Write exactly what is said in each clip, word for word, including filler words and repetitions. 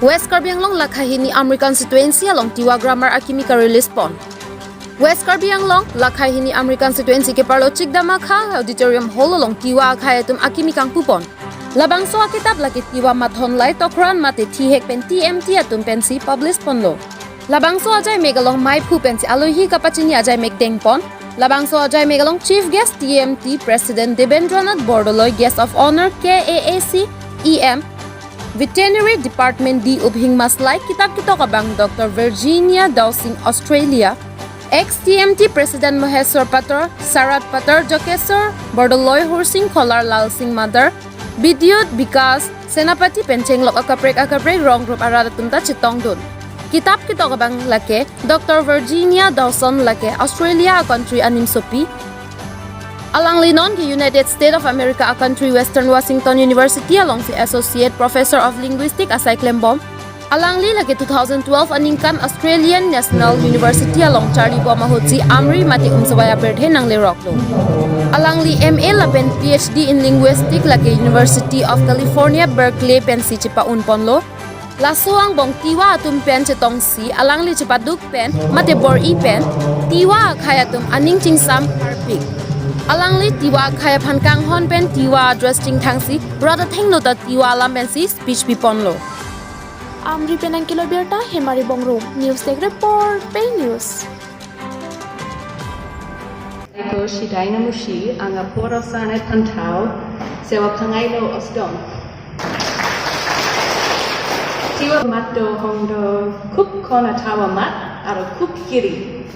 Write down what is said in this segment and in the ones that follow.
West Karbi Anglong Lakha Hini Amri Constituency along Tiwa Grammar akimi ka-release pon. West Karbi Anglong Lakha Hini Amri Constituency keparlo Chikdam Akha Auditorium Hall along Tiwa akhai atum akimi kangpu pon. Labangso akitap lake Tiwa Mathon Lai Tokran mate Thihek pen T M T atum pensi publish ponlo. Labangso ajai mek along maiphu pensi alohi kapachini ajai mek dengpon. Labangso ajai mek along Chief Guest T M T President Debendranath Bordoloi, Guest of Honor K A A C E M Veterinary Department D Uphing Maslai, kitap ketok abang Doctor Virginia Dawson, Australia, ex T M T President Maheswar Pator, Sarat Pator, Jokeswar Bordoloi, Hursing Kholar, Lalsing Madar, Bidyut Bikas Senapati pen chenglok akaprek akaprek rong rup arat atum ta chetongdun. Kitap ketok abang lake Doctor Virginia Dawson lake Australia a-country animsopi. Alangli non ke United States of America a-country Western Washington University alongsi Associate Professor of Linguistic asai klembom. Alangli lake two thousand twelve aningkan Australian National University along charlibom ahutsi Amri mate Umswai abirthe nangleroklo. Alangli M A lapen P H D in Linguistic lake University of California, Berkeley pensi chepa-un ponlo. Laso angbong Tiwa atum pen chetongsi alangli chepaduk pen mate bor-i pen Tiwa akhai atum aning chingsam parpik. Alangli Tiwa akhai aphan kanghon pen Tiwa a-dress chingthangsi rat athengno ta Tiwa alam pensi speech piponlo. Amri pen nangkelo birta Hemari Bongrung, News Desk Report, Pei News. Ko Shidaina Mushi, ang apor asane thantha-o, sewa phangailo osdong. Tiwa amat do hong do, khup khon athawa amat, aro khup kiri.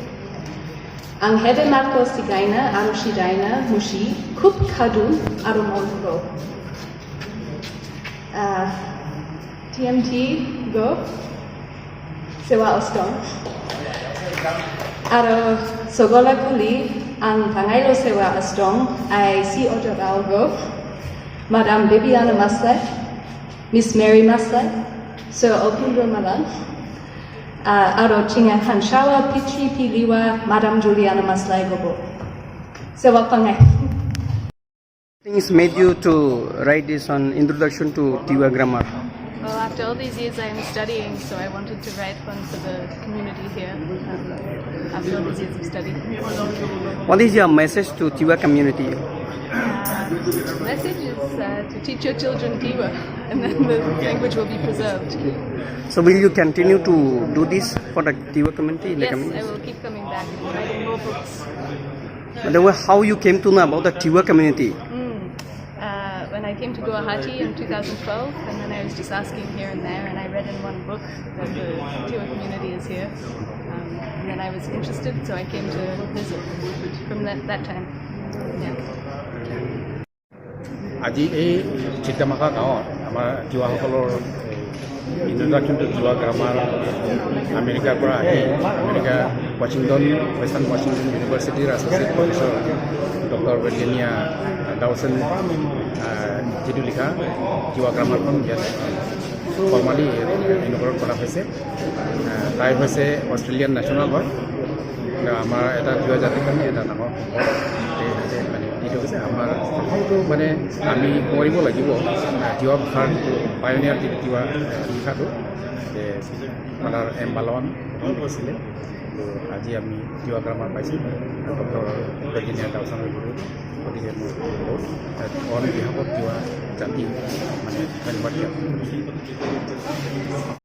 Ang hede amat ko Sigaina, aro Shidaina Mushi, khup khadu, aro mongkro. Ah, T M T go, sewa osdong. Aro sogola kuli, ang phangailo sewa osdong, I C Ojo Rao go, Madam Bibiana Maslai, Miss Mary Maslai, Sir Okundro Malang, ah, aro chinga thanshawa pitri piliwa, Madam Juliana Maslai gobo. Sewa pangai. Things made you to write this on introduction to Tiwa grammar? Well, after all these years, I'm studying, so I wanted to write one for the community here. Um, after all these years of study. What is your message to Tiwa community? Uh, message is uh, to teach your children Tiwa, and then the language will be preserved. So will you continue to do this for the Tiwa community in the Yes, coming I years? Will keep coming back and writing more books. By the way, how you came to know about the Tiwa community? Mm. Uh, when I came to Guwahati in two thousand twelve, and then I was just asking here and there, and I read in one book that the Tiwa community is here. Um, and then I was interested, so I came to visit from that, that time. Yeah. আজি এই চিকদামাখা গাঁৱত আমাৰ তিৱাসকলৰ introduction two Tiwa গ্ৰামাৰ আমেৰিকাৰ পৰা আহি America Washington western Washington ইউনিভাৰ্চিটিৰ এছ'চিয়েট প্ৰফেচৰ ডক্টৰ ভাৰ্জিনিয়া ডাউচন আহ, যিটো লিখা তিৱা গ্ৰামাৰখন ইয়াত ফৰ্মালি ইনগৰেট কৰা হৈছে। আহ, তাই হৈছে অষ্ট্ৰেলিয়ান নেশ্যনেল হয়। আমাৰ এটা তিৱা জাতিৰ কাৰণে এটা ডাঙৰ সম্পদ। এই মানে দি থৈ গৈছে আমাৰ সকলোতো মানে আমি কৰিব লাগিব। আহ, তিৱা ভাষাৰ যিটো পায়নিয়াৰ যিটো তিৱা লিখাটো যে ফাদাৰ এম বালৱান প্ৰথম লিখিছিলে। তো আজি আমি তিৱা গ্ৰামাৰ পাইছোঁ ডক্টৰ ভাৰ্জিনিয়া ডাউচনৰ গুৰু। গতিকে মই বহুত অন বিহাফত তিৱা জাতি মানে ধন্যবাদ জ্ঞাপন কৰিছোঁ।